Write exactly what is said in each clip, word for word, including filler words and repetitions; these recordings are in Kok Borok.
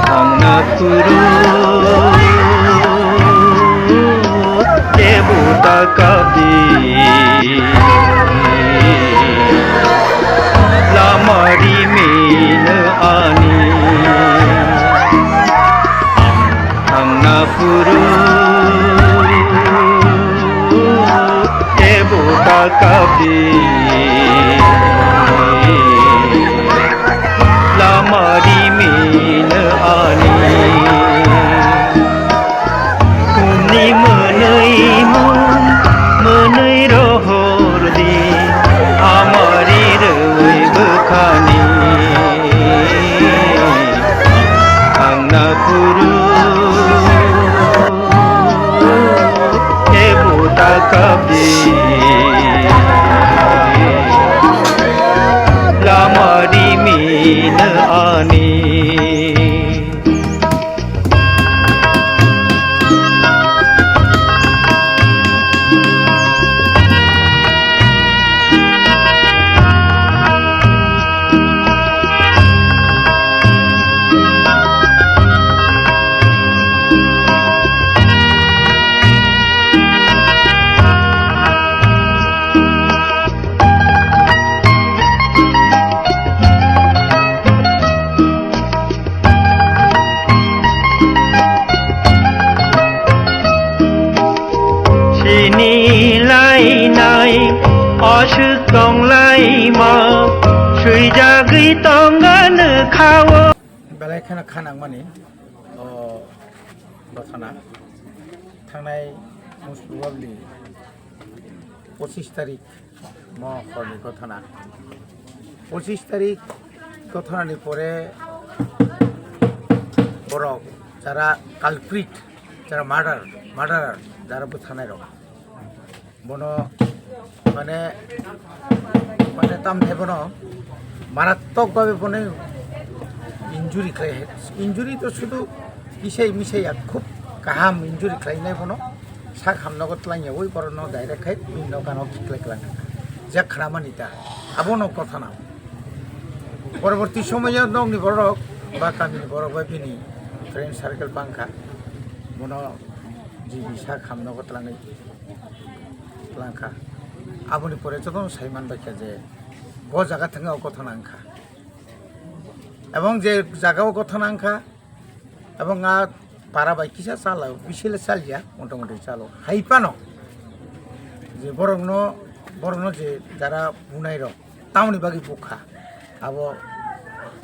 Thangna phuru kebo ta kabi lama rimino ani. Thangna phuru kebo ta kabi lama rimino ani. Kumni mwnwi mung mwnwi rohor di amari rwi bwkhani. Thangna phuru kebo ta kabi lama rimino ani. Sini lainai aswk tonglaima swijagwi tongano khao. Belai kheno kha nangmani o gothana thangnai Muslu Babli pochis tarik mo horni gothana. Pochis tarik gothanani pore borok jara culprit, jara murder, murderer, jara bwtharnai rok, bono mane, mane tamthai bono marattok babe bono injury khlai, injury to sudu kisai misai ya khub kaham injury khlainai bono. Sak hamnogo twlangya ui borokno direct khai bini nokano khiklai klang jak khramani ta abono gothana. Poroborti somoyo nokni borok ba kamini borok bai bini friend circle bangkha, bono jibi sak hamnogo twlangwi twlangkha. Aboni pore jotono saiman baikha je bo jaga thangwi o gothana wngkha, ebong je jaga o gothana wngkha, ebong a para bai kisa chala, bisile chalya, motamoti chalo. Hai phano je borokno, borokno je jara bunai rok, tamoni bagwi bukha, abo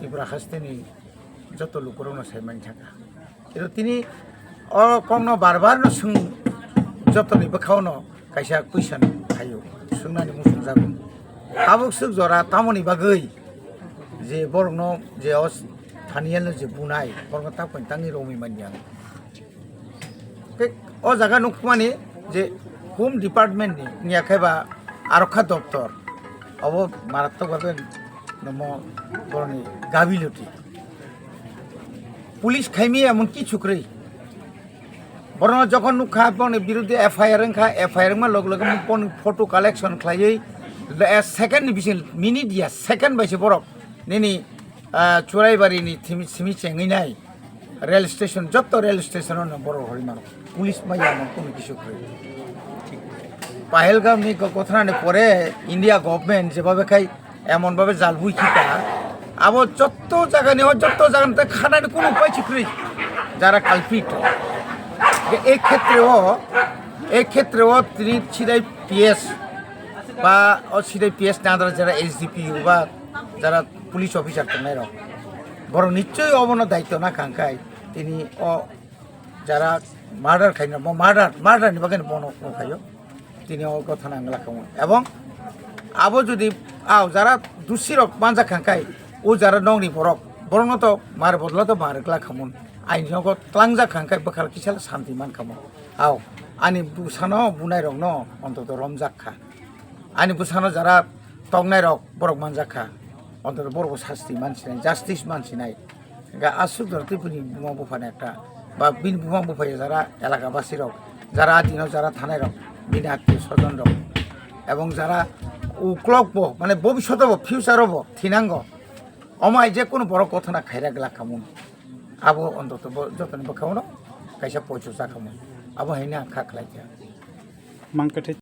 Tripura hasteni joto lukurokno sai manthaka. Kero tini o kokno bar bar no swng, jotoni bwkhao no kaisa question phaio, swngnani muchungjago. Tabuk swk jora tamoni bagwi je borokno je o Thaniel no je bunai, borokno tak pai tangwi romwi manya. Tei o jaga nukmani je Home Department ni, wngya khe ba Arokha Doptor, obo marattok babe nomo borokni gabiluti. Police khaimi emon kichu kwrwi. Borokno jokhon nukha, boni biruddhe F I R wngkha, F I R wngma loge loge boni photo collection khlaiwi, eh, second ni bising, minute ya, second bai se borok nini, ah, Churaibari ni thimi, simi chengwi nai. Rail station, jotto rail station o no borok hori mano. Police ma ya no kono kisu kwrwi. Pahalgam ni go-, gothanani pore India government jebabe khai emon babe jal bui khita, abo jotto jaga ni, o jotto jaga ni khanani kono upai si kwrwi. Jara culprit. Ge-, e khetre o, e khetre o tini sidai P S ba o sidai P S ni under jara S D P O ba jara police officer tongnai rok, borok nichoi obono daityo na kangkai tini o Jara murder khaina, bo murder, murder ni bagwi bono khayo. Tini o gotha nang la kamo. Ebong abo jodi, ao, jara dusi rok manjak kha kai, o jara nongni borok, borokno to mar bodolo to mar gla khamun. Aini nogo tlangjak kha kai bwkhal kisa santi man kamo. Ao, ani bwsano bunai rokno ontoto romjak kha. Ani bwsano jara tongnai rok borok manjak kha. Ontoto borok bo sasti man sinai, justice man sinai. Ga aswk jora tei bini buma buphani ekta, ba bini buma buphai jara elaka basi rok, jara adino jara thanai rok, bini attiyo sojon rok, ebong jara uklok bo, mane bobishoto bo, future o bo thinango. Omo hai je kunu borok gothana khaira glak khamun. Abo ontoto bo jotoni bwkhao no kaisa poichuk cha khamun. Abo hai no ang kha khlai kha. Mang kwthwi